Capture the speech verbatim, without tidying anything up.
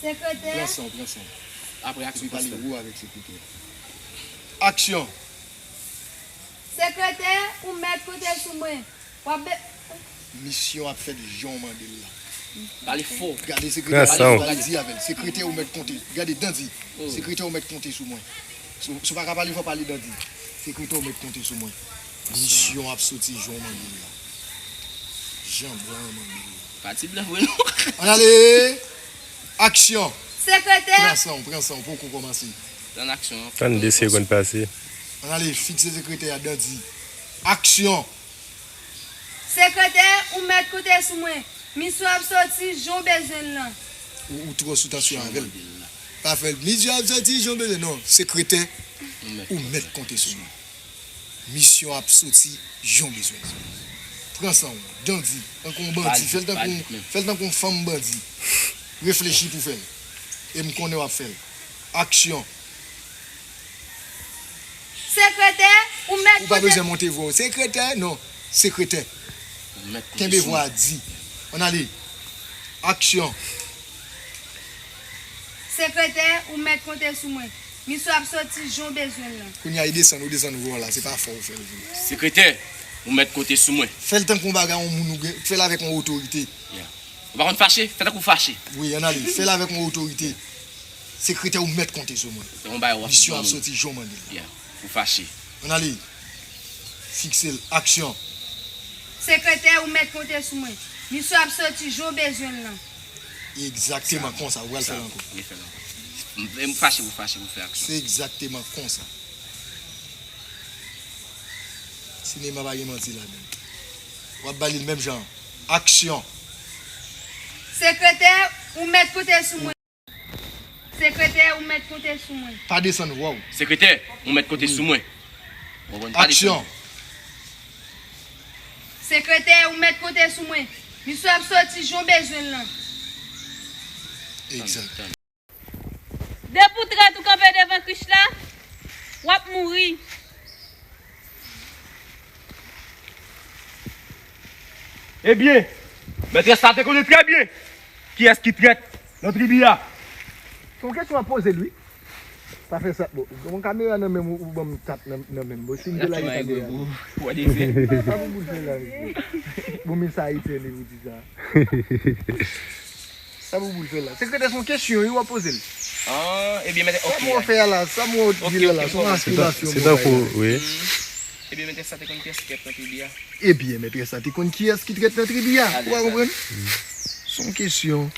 Sekretè. Pran san w, pran san w. Apre aksyon Epi pale konstan. wo avèk sekretè. Aksyon! Sekretè, ou mèt konte sou mwen. W ap be- Misyon ap fèt jan w mande l la. Pale fò. Gade Pran sekretè, san w. pale di avè l. Sekretè, ou mèt konte. Gade, Dandy. Sekretè, ou mèt konte sou mwen. Si w si w pa ka pale fò, pale Dandy. Sekretè, ou mèt konte sou mwen. Misyon ap soti jan w mande l la. Jan blan an mande l la. Pa ti blan vre non. Ann ale! Aksyon! Sekretè, Pran san w, pran san w, poko kòmanse. Tann aksyon an. Tann de segonn pase. Ann ale, fikse sekretè a, Dandy. Aksyon! sekretè, ou mèt konte sou mwen. Misyon ap soti jan w bezwen l lan. Ou, ou twò sou tansyon avè l. Pa fè l. Misyon ap soti jan w bezwen. Non, sekretè, ou mèt konte sou mwen. Misyon ap soti jan w bezwen. Pran san w. Dandy, tankou yon bandi. Fè l tankou, fè l tankou yon fanm bandi. Reflechi pou fè l. E m konnen w ap fè l. Aksyon! Sekretè, ou mèt Ou pa konte. Bezwen monte vwa w. Sekretè, non. Sekretè. Kenbe vwa a di. Ann ale. Aksyon! Sekretè, ou mèt konte sou mwen. Misyon ap soti jan w bezwen l lan. Kounye a, e desann, ou desann vwa w la. Se pa fò ou fè l vre. Sekretè, ou mèt konte sou mwen. Fè l tankou yon bagay, yon moun ou gen. Fè l avèk yon otorite. Ou pa konn fache? Fè tankou fache. Wi, ann ale. Fè l avèk yon otorite. Sekretè, ou mèt konte sou mwen. Se yon bagay w ap Misyon ap moun. Soti jan w mande l la. Yeah. Ou fache. Ann ale. Fikse l. Aksyon! Sekretè, ou mèt konte sou mwen. Misyon ap soti jan w bezwen l lan. Egzakteman konsa. Ou pral fè l ankò. Refè l ankò. M m fache, ou fache, ou fè aksyon. Se egzakteman konsa. Sinema pa gen manti ladan l. W ap ba li l menm jan. Aksyon! Sekretè, ou mèt konte sou mwen. Sekretè, ou mèt konte sou mwen. Pa desann vwa w. Sekretè, ou mèt konte sou mwen. Ou konprann? Pa Aksyon! desann. Sekretè, ou mèt konte sou mwen. Misyon ap soti jan w bezwen l lan. Egzak. Depi w trèt ou kanpe devan Krich la, w ap mouri. Ebyen, mètrès la te konnen trè byen kiyès ki trèt nan tribi a. Se yon kesyon w ap poze l, wi. Sa fè sa, bon, yon kamera nan men m, ou ban m kat nan, nan men m. Bon, si m te lage kamera. Sa pou boul fè la, mesye? Bon, men sa Ayisyen li pou di sa. Sa pou boul fè la? Sekretè, se yon kesyon, wi, w ap poze l. Ah, ebyen, mèt, Sa ok. mwen fè a la, sa mwen di la la, se yon aspirasyon. Se tankou, wi. Ebyen, mètrès la te konn kiyès ki trèt nan tribi a. Ebyen, mètrès la te konn kiyès ki trèt nan tribi a. Ou pa konprann? Se yon kesyon.